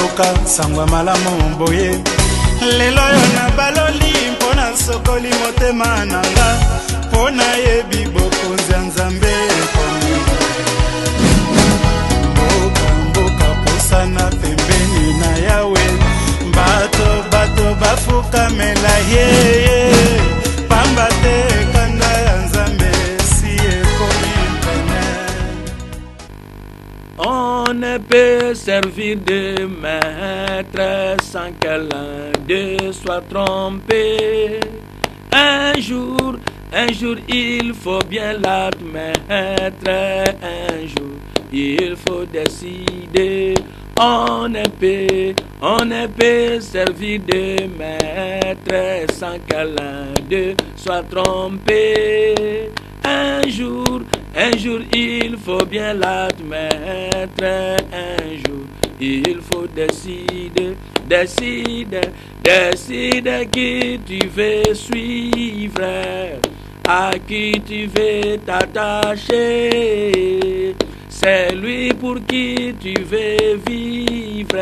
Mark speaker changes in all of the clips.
Speaker 1: mboka sango ya malamu boye lelo oyo nabaloli mpo nasokoli motema na nga mpo nayebi bokonzi ya Nzambe ekomi. Mboka mboka pusana pembeni na Yawe, bato bato bafukamela ye, pamba te kanda ya Nzambe si ekomi pene.
Speaker 2: On ne peut servir deux maîtres sans que l'un d'eux soit trompé. Un jour, il faut bien l'admettre. Un jour, il faut décider. On ne peut servir deux maîtres sans que l'un d'eux soit trompé. Un jour, il faut bien l'admettre. Un jour, il faut décider, décider, décider qui tu veux suivre, à qui tu veux t'attacher. C'est lui pour qui tu veux vivre,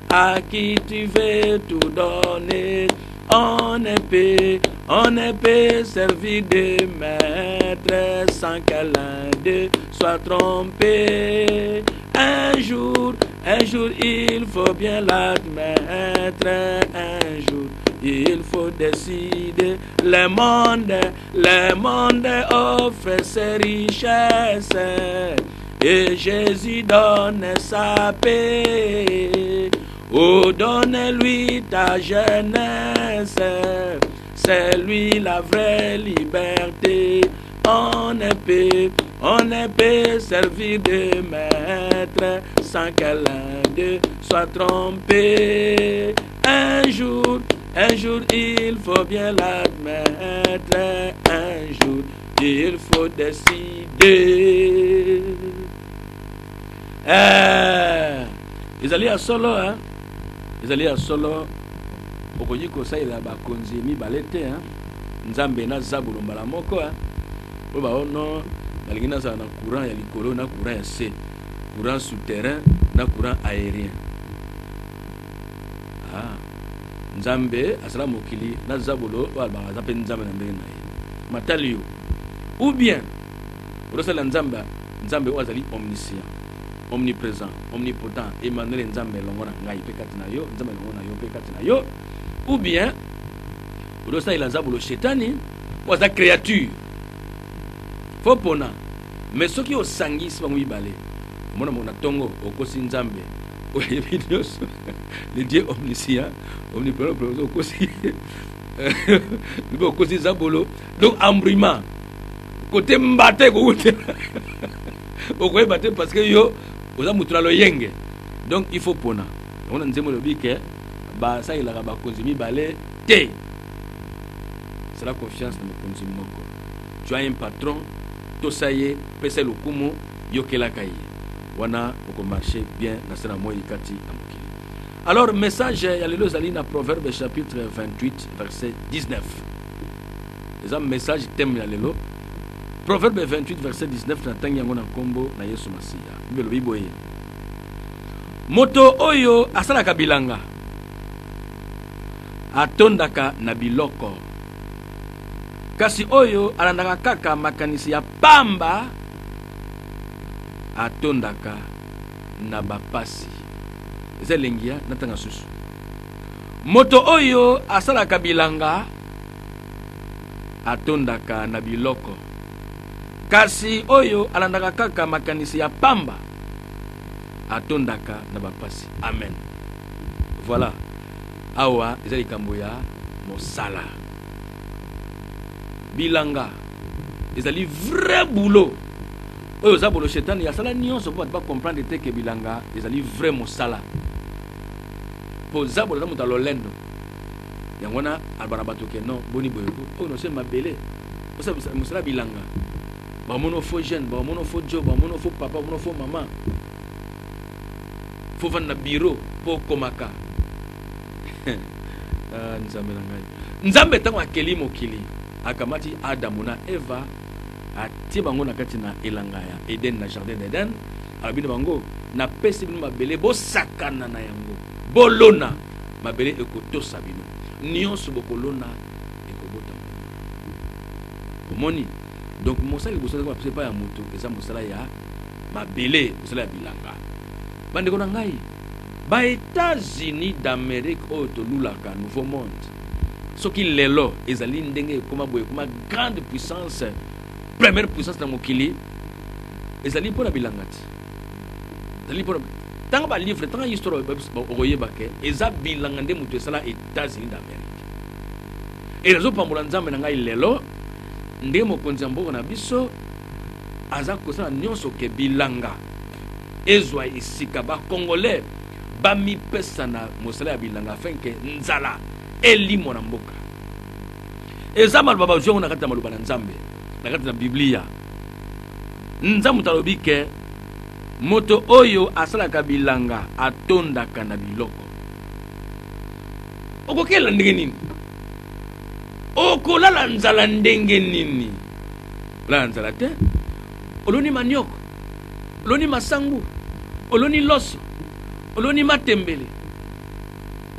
Speaker 2: à qui tu veux tout donner. On ne peut servir deux maîtres sans que l'un d'eux soit trompé. Un jour, il faut bien l'admettre. Un jour, il faut décider. Le monde offre ses richesses. Et Jésus donne sa paix. Oh, donne-lui ta jeunesse. C'est lui la vraie liberté. On ne peut servir deux maîtres sans que l'un d'eux soit trompé. Un jour, il faut bien l'admettre. Un jour, il faut décider. Eh, ezali ya solo, hein? Ezali ya solo, okoki kosalela bakonzi mibale te, hein? Nzambe na zabolo mbala moko, hein? Oyo baono balingi nazala na courant ya likolo na courant ya se, courant souterrain na courant aérien. Ah, Nzambe asala mokili na zabolo oyo alobaka aza mpe Nzambe na ndenge na ye matali yo, ou bien ozosalela Nzambe, Nzambe oyo azali omniscient, omniprésent, omnipotent, Emmanuel, Nzambe elongo na ngai mpe kati na yo, Nzambe elongo na yo mpe kati na yo, ou bien ozosalela zabolo, shetani oyo aza créature. Fo pona. Mais soki osangisi bango mibale, omona moko na ntongo okosi Nzambe oyebi nyonso, le Dieu omniscient, omniprésent, okosi mpe okosi zabolo. Donc embruma kote mbata ekowutela, okoyeba te, parce que yo oza moto na loyenge. Donc il faut pona. Yango na nzembo elobi ke basalelaka bakonzi mibale te. Sala confiance na mokonzi moko. Tu as un patron, tosa ye, pesa ye lokumu, yokelaka ye, wana okomarche bien na se na moi kati na mokili. Alors, message ya lelo ezali na Proverbe chapitre 28 verset 19. Eza message, thème ya lelo, Proverbe 28 verset 19. Natangi yango na nkombo na Yesu Masiya. Bible elobi boye: moto oyo asalaka bilanga atondaka na biloko, kasi oyo alandaka kaka makanisi ya pamba atondaka na bapasi. Eza elengi ya natanga susu: moto oyo asalaka bilanga atondaka na biloko, kasi oyo alandaka kaka makanisi ya pamba atondaka na bapasi. Amen. Voilà, awa eza likambo ya mosala. Bilanga ezali vrai boulot oyo oza bolo. Shetani asala nyonso mpo bato bacomprendre te ke bilanga ezali vrai mosala, mpo zabolo aza moto ya lolendo. Yango wana aloba na bato ke non, boni boyeko oyo nose mabele, osala mosala bilanga, bamona faux jeune, bamona faux jo, bamona faux papa, bamona faux mama, fo vanda na bureau mpo okomaka. Ah, Nzambe na ngai, Nzambe ntango akeli mokili, akamati Adamu na Eva, atie bango na kati na elanga ya Eden, na jardin d'Eden. Alobi na bango: Napesi bino mabele, bosakana na yango, bolona, mabele ekotosa bino, nyonso bokolona ekobota mbuma. Omoni? Donc mosala liboso ezalaki mapesa epai ya moto eza mosala ya mabele, mosala ya bilanga. Bandeko na ngai, ba Etats-Unis d'Amerique oyo tolulaka, nouveau monde, soki lelo ezali ndenge ekoma boye, ekoma grande puissance, première puissance na mokili, ezali mpo na bilanga te. Ezali mpo na tanga ba livre, tanga histoire, okoyeba ke eza bilanga nde moto esala Etats-Unis d'Amerique. E nazopambola Nzambe na ngai lelo ndenge mokonzi ya mboka na biso aza kosala nyonso ke bilanga ezwa esika, bacongolais bamipesa na mosala ya bilanga afin ke nzala elimwa na mboka. Eza maloba bazwi yango na kati ya maloba na Nzambe, na kati na Biblia. Nzambe moto alobi ke moto oyo asalaka bilanga atondaka na biloko. Okokela ndenge nini? Okolala nzala ndenge nini? Olala nzala te. Oloni manioko, oloni masangu, oloni loso, oloni matembele,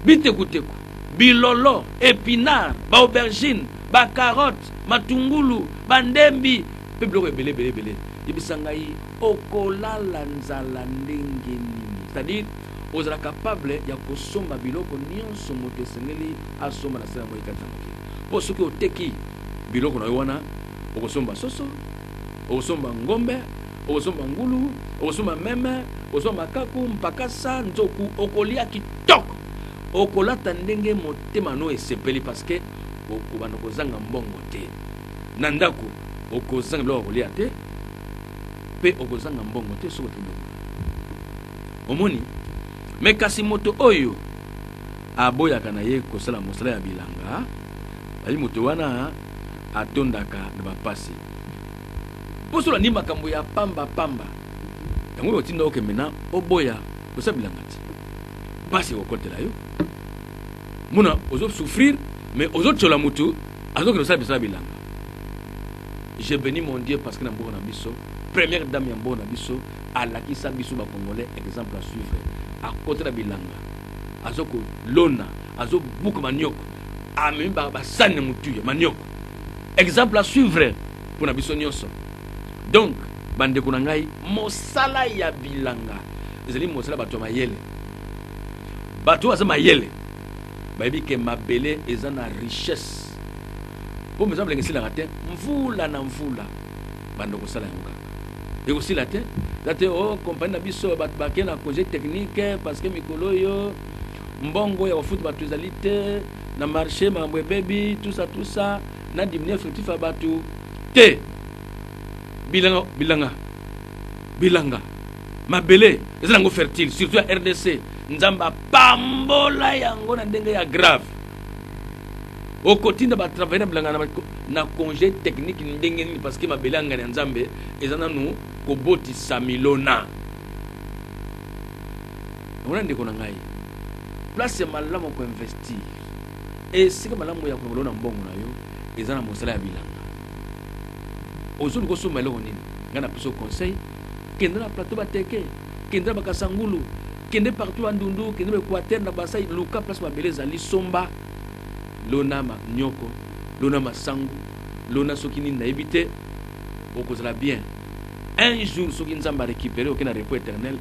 Speaker 2: bitekuteku, bilolo, epinard, baaubergine, bacarotte, matungulu, bandembi mpe biloko ebele ebele ebele. Yebisa ngai, okolala nzala ndenge nini? C'est-à-dire ozala capable ya kosomba biloko nyonso moto esengeli asomba na se ya moi kati na mokili. Mpo soki oteki biloko na yo wana, okosomba soso, okosomba ngombe, okosomba ngulu, okosomba meme, okosomba makaku, mpakasa, nzoku, okolia kitoko, okolata ndenge motema no esepeli, parce que okobanda kozanga mbongo te na ndako, okozanga biloko ya kolia te, mpe okozanga mbongo te soki oteki biloko. Omoni? Me kasi moto oyo aboyaka na ye kosala mosala ya bilanga, bayi moto wana atondaka na bapasi. Mpo soki olandi makambo ya pamba pamba, yango ekotinda yo ke maintenant oboya kosala bilanga ti pasi ekokotela yo. Mona ozo souffrir mais ozotiola mutu azokende kosala misala bilanga. Je bénis mon Dieu parce que na mboka na biso, première dame ya mboka na biso alakisa biso ba Congolais exemple à suivre. Akota na bilanga, azo kolona, azo buka manioko, amemi basani na mutu ya manioko. Exemple à suivre pour na biso nyonso. Donc bandeko na ngai, mosala ya bilanga ezali mosala bato ya mayele. Bato oyo baza mayele bayebi ke mabele eza na richesse. Po meza bilanga esilaka te, mvula na mvula banda kosala yango kaka ekosila te. Eza te o oh, compagnie na biso bato bake na congé technique parce que mikolo oyo mbongo ya kofuta bato ezali te na marché, makambo ebebi, tout ça tout ça, na diminuer effectif ya bato te. Bilanga, bilanga, bilanga, mabele eza nango fertile, surtout ya RDC. Nzambe apambola yango na ndenge ya grave. Okotinda ba travailler na bilanga na congé technique ndenge nini? Parce que mabele ya ngani ya Nzambe eza nanu kobotisa milona. Yango ndeko na ngai, place ya malamu koinvestir, esika malamu ya kolona mbongo na yo eza na mosala ya bilanga. Ozoluka osomba eloko nini? Ngai napesi yo conseil, kende na plateau Bateke, kende na Bakasangulu, kende partout Bandundu, kende na Equateur, na Basai, luka place mabele ezali, somba, lona manioko, lona masangu, lona soki nini nayebi te, okozala bien. Un jour soki Nzambe arécupéré, oke na repos éternel,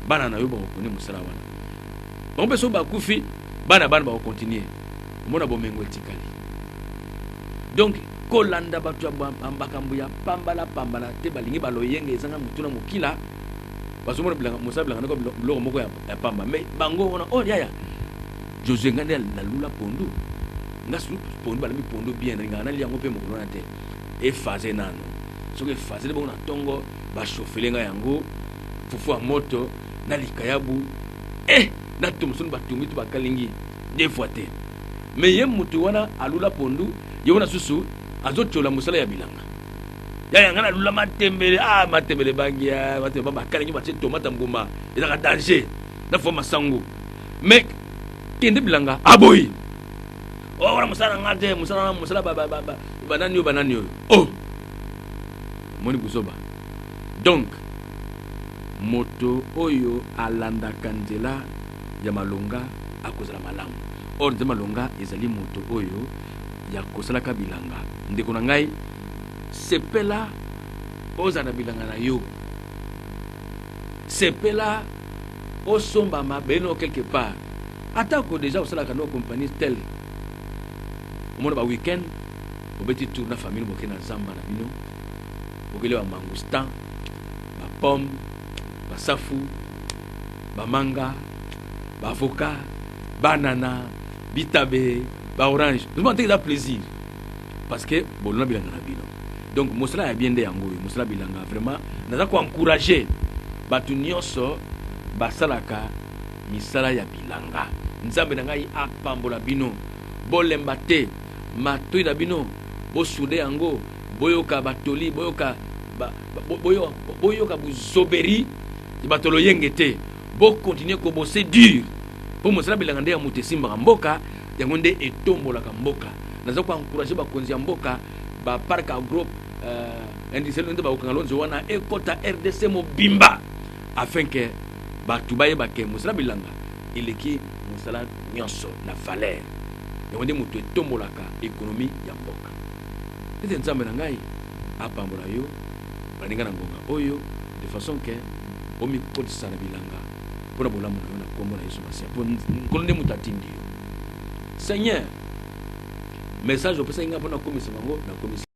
Speaker 2: bana na yo bakokone mosala wana. Bango mpe soki bakufi, bana bana bakokontinue, omona bomengo etikali. Donc kolanda bato ya makambo ya pambala pambala te, balingi baloyenge ezanga motu na mokila, bazomona bilanga, mosala bilanga ndeko biloko moko ya pamba. Mais bango wana, oh yaya Josué, ngai nde nalula pondu, nga sulu pondu, balambi pondu bien, nalingaka nalia yango mpe mokolo wana te, efaze nano. Soki efaze nde bongo na ntongo bashofele ngai yango fufu ya moto na likayabu, na tomosoni batumbi to bakalingi deux fois te. Mais ye motu wana alula pondu, ye wana susu azotiola mosala ya bilanga. Yaya, ngai nalula matembele, ah matembele bangi, matembele bakalingi, batie tomate mbuma, ezalaka danger na fufu masangu. Mais kende bilanga, aboyi. Oh, wana mosala na nga te, mosala mosala banani oyo, banani oyo. Oh, omoni buzoba. Donc Moto oyo alandaka nzela ya malonga akozala malamu. Or nzela malonga ezali moto oyo ya kosalaka bilanga. Ndeko na ngai, sepela ozala na bilanga na yo. Sepela osomba mabele no quelque part. Atako deja osalaka no compagnie tel, omona ba week-end obeti tour na famille, boke na zamba na bino, bokeli ba mangoustan, ba pomme, ba safu, ba manga, ba avocat, banana, bitabe, ba orange. Ozomona te eza plaisir parce que bolona bilanga na bino. Donc mosala ya bien nde yango oyo, mosala bilanga. Vraiment naza koencourager bato nyonso basalaka misala ya bilanga. Nzambe na ngai apambola bino. Bolemba te, matoi na bino bosude yango, boyoka batoli, boyoka boyoka buzoberi ya bato loyenge te. Bokontinue kobose dur mpo mosala bilanga nde ya moto esimbaka mboka, yango nde etombolaka mboka. Naza koencourager bakonzi ya mboka, baparc agro industriel nde bakokanga lonzo wana ekota RDC mobimba, afin que bato bayeba ke mosala bilanga eleki mosala nyonso na valeur. Yango nde moto etombolaka économie ya mboka. Ete Nzambe na ngai apambola yo, baninga, na ngonga oyo, de façon ke omikotisa na bilanga mpona bolamu na yo, na nkombo na Yesu Masiya, mpo Nkolo nde moto atindi yo. Seigneur, message opesaki ngai mpona komisa bango, nakomisi.